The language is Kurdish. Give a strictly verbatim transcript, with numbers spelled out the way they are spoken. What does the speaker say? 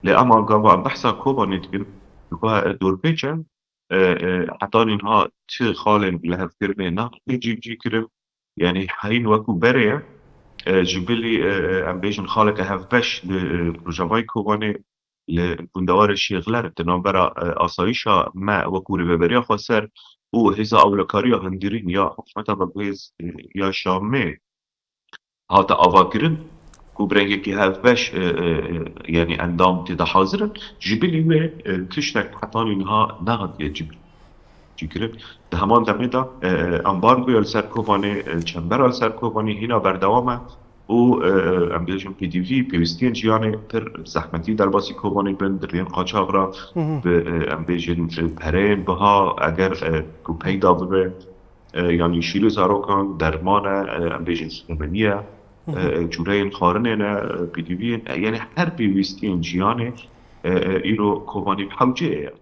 Lê ema gava em behsa Kobanê dikin, gava dorpêç e, e, e, heta niha çi xalên lihevkirinê nehatiye cîbicîkirin, yanî heyîn wekû berê ye. E, ji bilî, e, e, em bêjin xaleke hevbeş li, e, Rojavayê Kobanê li gundewarê Şêxler di navbera, e, asayîşa me wekû rêveberiya xweser û hêza ewlekariya hundirîn ya hikûmeta Belbêz, e, ya Şamê hate avakirin ku bi rengekî hevbeş, e, e, e, yanî endam tê de hazir in, ji bilî wê, e, tiştek heta niha nehatiye cî-, cîkirin. Di heman demê de, e, e, ambargoya li ser Kobanê, e, çembera li ser Kobanê hîna berdewam e û, e, e, em bêjin P D V, pêwîstiyên jiyanê pir zehmetî derbasî Kobanê bin, di rêyên qaçax re, bi, e, em bêjin, e, pereyên biha, eger, e, ku peyda bibe, e, yanî şîrê zarokan, derman e, e, em bêjin sumenî ye, e, e, cûreyên xwarinê ne, e, P D V yên, e, yanî her pêwîstiyên jiyanê, e, e, îro Kobanî bi hewceyê ye.